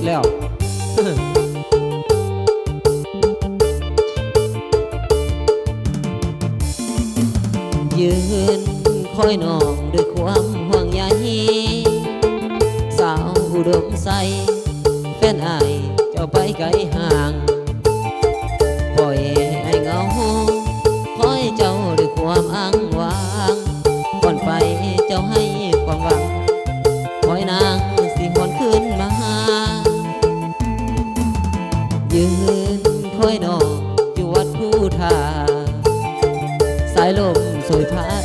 ແລ້ວ ຢືນຄອຍນ້ອງດ້ວຍຄວາມຫ່ວງໃຍ ສາວອຸດົມໄຊ ແຟນອ້າຍເຈົ້າໄປໄກຫ່າງ ປ່ອຍໃຫ້ເຫງົາ ຄອຍເຈົ້າດ້ວຍຄວາມອ້າງຫວາງ ກ່ອນໄປເຈົ້າໃຫ້ຄວາມຫວັງ ຄອຍນາງຊິຫວນຄືນມາ ຢືນຄອຍນ້ອງຢູ່ວັດພູທາ ສາຍລົມໂຊຍພັດ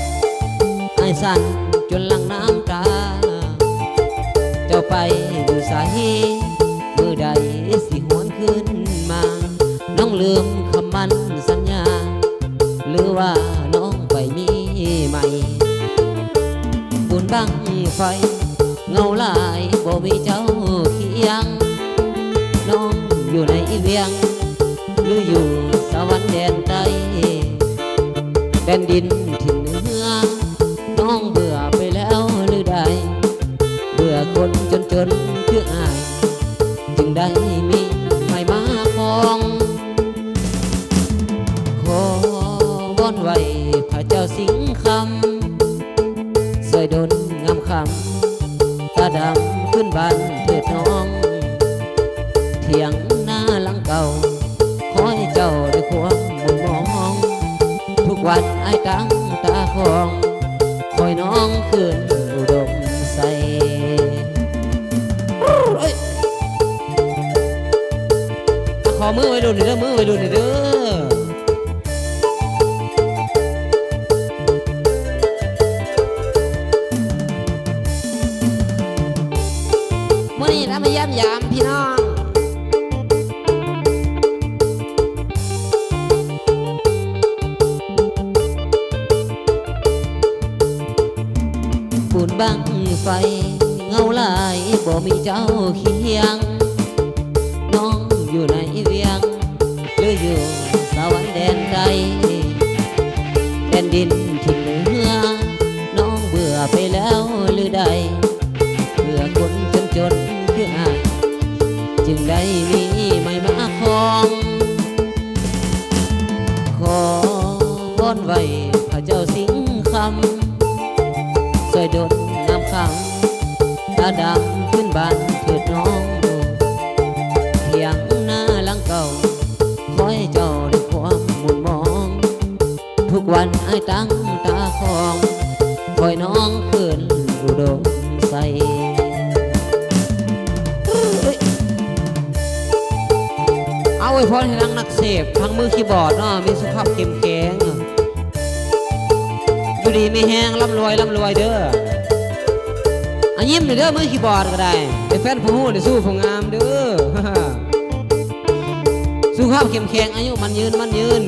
ອ້າຍສັ່ນຈົນຫຼັ່ງນ້ຳຕາ ເຈົ້າໄປຢູ່ໃສ ມື້ໃດຊິຫວນຄືນມາ ນ້ອງລືມຄຳໝັ້ນສັນຍາ ຫຼືວ່ານ້ອງໄປມີໃໝ່ ບຸນບັ້ງໄຟ ເຫງົາຫຼາຍບໍ່ມີເຈົ້າຄຽງ ນ້ອງຢູ່ໃນວຽງ ຫຼືຢູ່ສະຫວັນແດນໃຕ້ ແຜ່ນດິນຖິ່ນເໜືອ ນ້ອງເບື່ອໄປແລ້ວຫຼືໃດ ເບື່ອຄົນຈົນໆຄືອ້າຍ ຈຶ່ງໄດ້ມີໃໝ່ມາຄອງ ຂໍວອນໄຫວ້ພະເຈົ້າສິງຄຳ ຊ່ວຍດົນງາມຄຳ ຕາດຳຄືນບ້ານເທີດນ້ອງ ຖຽງນາຫຼັງເກົ່າ ຂໍໃຫ້ເຈົ້າໄດ້ຄວາມໝູນມອງ ທຸກວັນອ້າຍຕັ້ງຕາຄອງ ຂໍໃຫ້ນ້ອງຄືນອຸດົມໄຊ ເອີຍ ຂໍມືໄວລຸ້ນເດີ ມືໄວລຸ້ນເດີ ມື້ນີ້ນຳມາຢ້ຽມຢາມພີ່ນ້ອງ ບຸນບັ້ງໄຟເຫງົາຫຼາຍບໍ່ມີເຈົ້າຄຽງ ນ້ອງຢູ່ໃນວຽງ ຫຼືຢູ່ສະຫວັນແດນໃຕ້ ແຜ່ນດິນທີ່ເໜືອ ນ້ອງເບື່ອໄປແລ້ວຫຼືໃດ ເບື່ອຄົນຈົນໆຄືອ້າຍ ຈຶ່ງໄດ້ມີໃໝ່ມາຄອງ ຂໍວອນໄຫວ້ພະເຈົ້າສິງຄຳ ຊ່ວຍດົນນຳຄຳ ຕາດຳຄືນບ້ານເທີດນ້ອງ ຖຽງນາຫຼັງເກົ່າ ຂໍໃຫ້ເຈົ້າໄດ້ຄວາມໝູນມອງ ທຸກວັນອ້າຍຕັ້ງຕາຄອງ ຂໍໃຫ້ນ້ອງຄືນອຸດົມໄຊ ເອົາ ອວຍພອນໃຫ້ນາງນັກເສບ ທາງມືຄີບອດເນາະ ມີສຸຂະພາບເຂັ້ມແຂງ ຢູ່ດີມີແຮງ ລ່ຳລວຍ ລ່ຳລວຍເດີ ອາ ຍິ້ມເດີ ມືຄີບອດກໍໄດ້ ໃຫ້ແຟນຜູ້ຮູ້ໄດ້ຊູ້ຜູ້ງາມເດີ ສຸຂະພາບເຂັ້ມແຂງ ອາຍຸໝັ້ນຍືນ ໝັ້ນຍືນ